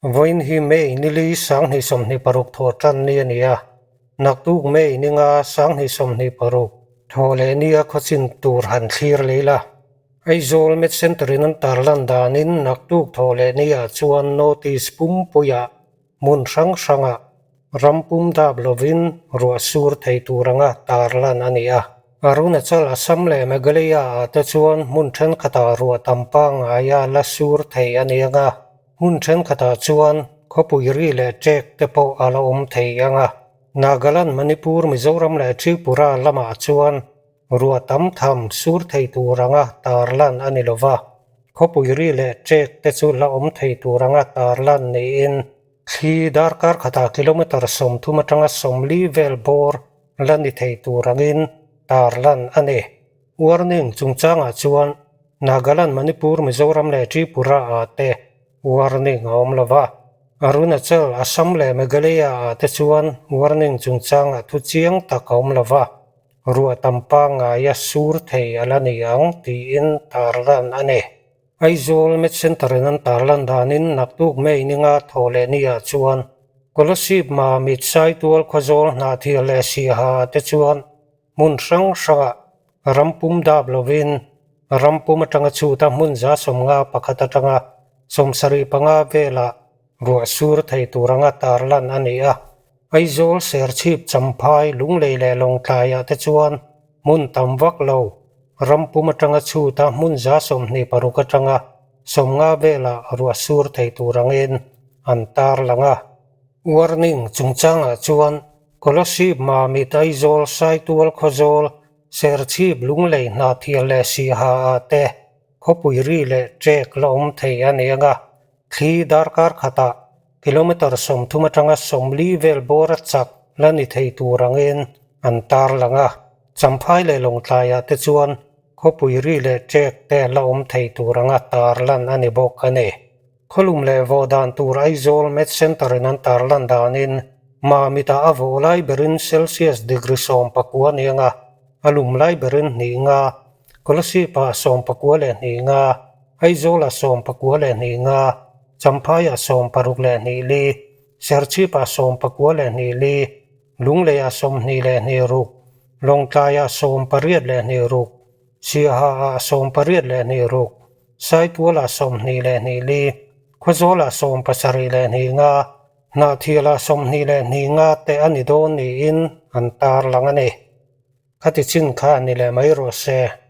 Vawiin hi May nili 2026 thawh tan ni a ni a, naktuk May ninga 2026 thawh leh nia khawchin tur han thlir lei la. Aizawl Med Centre in an tarlan danin naktuk thawh leh niah chuan notice pumpuiah hmun hrang hrangah ram pum dap lovin ruah sur thei tur anga tarlan a ni a. Arunachal, Assam leh Meghalaya ah te chuan hmun thenkhatah ruah tam pangngaia la sur thei a ni anga, hmun thenkhatah chuan khawpui ri leh ṭek te pawh a la awm thei anga. Nagaland, Manipur, Mizoram leh Tripura lamah chuan Ruah tam tham sur thei tur anga tarlan a ni lova, khawpui ri leh ṭek te chu la awm thei tur anga tarlan niin thli darkar khatah kilometre 30 atanga 40 vel bawr la ni thei tur angin tarlan a ni. Warning chungchangah chuan Nagaland, Manipur, Mizoram leh Tripura ah te warning a awm lova, Arunachal, Assam leh Meghalaya ah te chuan warning chungchangah thu chiang tak a awm lova. Ruah tam pangngaia sur thei a la ni ang tiin tarlan a ni. Aizawl Med Centre in an tarlan danin naktuk May ninga thaw leh niah chuan Kolasib Mamit Saitual Khawzawl Hnahthial leh Siaha te chuan hmun hrang hrangah ram pum dap lovin ram pum atanga chhuta hmun 51 atanga 75 velah ruah sur thei tur anga tarlan a ni a. Aizawl, Serchhip, Champhai, Lunglei leh Lawngtlaiah te chuan hmun tam vak lo, ram pum atanga chhuta hmun 26 atanga 50 velah ruah sur thei tur angin an tarlang a. Warning chungchangah chuan Kolasib, Mamit, Aizawl, Saitual, Khawzawl, Serchhip, Lunglei, Hnahthial leh Siaha ah te khawpui ri leh ṭek la awm thei a ni anga. Thli darkar khatah kilometre 30 atanga 40 vel bawra chak la ni thei tur angin an tarlang a, Champhai leh Lawngtlaiah te chuan khawpui ri leh ṭek te la awm thei tur anga tarlan a ni bawk a ni. Khawlum leh vawh dan tur Aizawl Med Centre in an tarlan danin Mamitah a vawh lai berin Celsius degree 19 a ni anga, a lum lai berin hnih nga, Kolasib-ah 95, Aizawl-ah 92, Champhai-ah 64, Serchhip-ah 94, Lunglei-ah 26, Lawngtlai-ah 86, Siaha-ah 86, Saitual-ah 24, Khawzawl-ah 72, Hnahthial-ah 22 te a ni dawn niin an tarlang a ni. Khati chin kha ni leh mai rawh se.